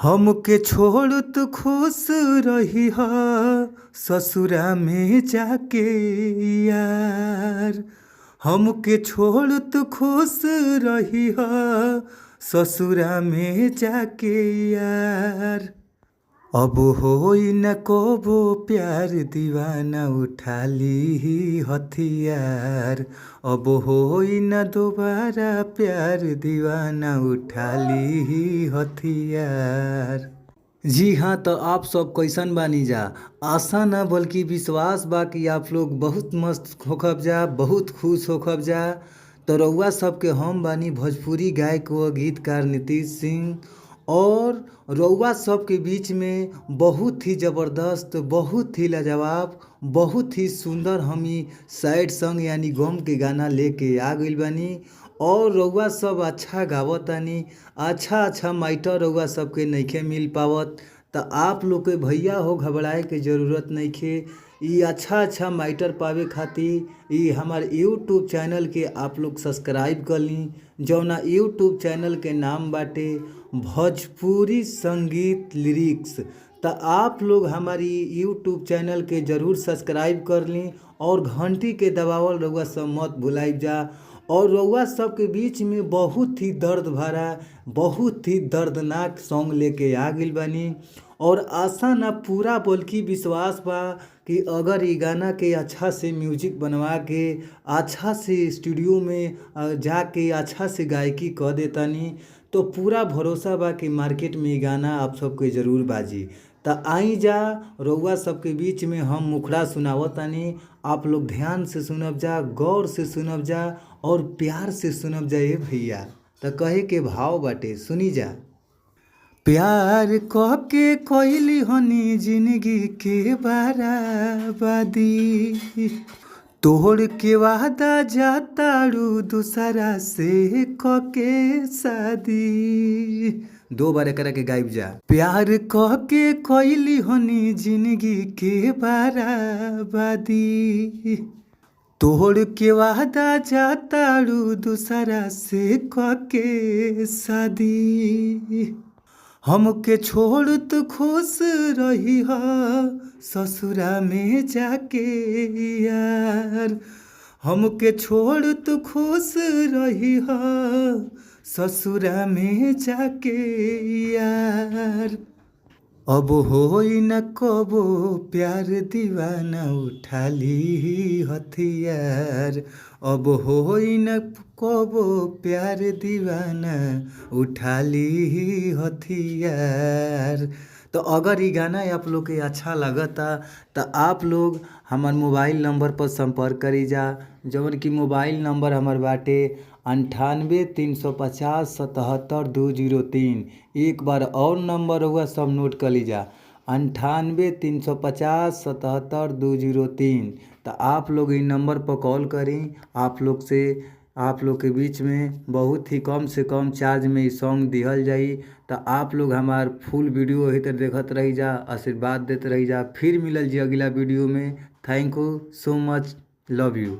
हमके छोड़ तू खुश रही ससुरा में जाके यार। हमके छोड़ तू खुश रही ससुरा में जाके यार। अब होई न कबो प्यार दीवाना उठा ली हथियार। अब होई न दोबारा प्यार दीवाना उठा ली हथियार। जी हाँ, तो आप सब कैसन बानी जा? आशा ना बल्कि विश्वास बा कि आप लोग बहुत मस्त होखब जा, बहुत खुश होखब जा। तो रउआ सबके हम बानी भोजपुरी गायक व गीतकार नीतीश सिंह और रउआ सबके बीच में बहुत ही ज़बरदस्त, बहुत ही लाजवाब, बहुत ही सुंदर हम ई सैड सॉन्ग यानी गम के गाना लेके आ गइल बानी। और रउआ सब अच्छा गावतानी, अच्छा अच्छा माइटर रउआ सबके नइखे मिल पावत। त आप लोग के भैया हो घबराए के जरूरत नइखे। ई अच्छा अच्छा माइटर पावे खातिर ई हमार यूट्यूब चैनल के आप लोग सब्सक्राइब कर ली, जौना यूट्यूब चैनल के नाम बाटे भोजपुरी संगीत लिरिक्स। त आप लोग हमारी यूट्यूब चैनल के जरूर सब्सक्राइब कर ली और घंटी के दबावल रउआ सब मत भुलाइब जा। और रउआ सबके बीच में बहुत ही दर्द भरा, बहुत ही दर्दनाक सॉन्ग लेके आ गइल बानी। और आशा ना पूरा बल्कि विश्वास बा कि अगर ई गाना के अच्छा से म्यूजिक बनवा के अच्छा से स्टूडियो में जाके अच्छा से गायकी क देतानी तो पूरा भरोसा बा कि मार्केट में ई गाना आप सबके जरूर बाजी। त आई जा रउआ सबके बीच में हम मुखड़ा सुनावतानी, आप लोग ध्यान से सुनब जा, गौर से सुनब जा और प्यार से सुनब जा। ए भैया, त कहे के भाव बाटे, सुनी जा। प्यार कके कइली हनी जिंदगी के बराबादी, तोड़ के वादा जातारू दूसरा से कके शादी। दो बार एकरा के गाइब जा। प्यार कके कइली हनी जिंदगी के बराबादी, तोड़ के वादा जातारू दूसरा से कके शादी। हमके छोड़ तू खुश रही ससुरा में जाके यार। हमके छोड़ तू खुश रही ससुरा में जाके यार। अब होई न कबो प्यार दीवाना उठा ली हथियार। अब होई न कबो प्यार दीवाना उठा ली हथियार। तो अगर ई गाना आप लोग के अच्छा लगता त आप लोग हमार मोबाइल नंबर पर संपर्क करी जा, जवन कि मोबाइल नंबर हमार बाटे 98 350 77 203। एक बार और नंबर रउआ सब नोट कर लीजा, 98 350 77 203। त आप लोग ई नंबर पर कॉल करी। आप लोग से आप लोग के बीच में बहुत ही कम से कम चार्ज में ई सॉन्ग दिहल जाई। त आप लोग हमार फुल वीडियो वही तर देखत रही जा, आशीर्वाद देत रही जा। फिर मिलल जी अगला वीडियो में। Thank you so much, love you.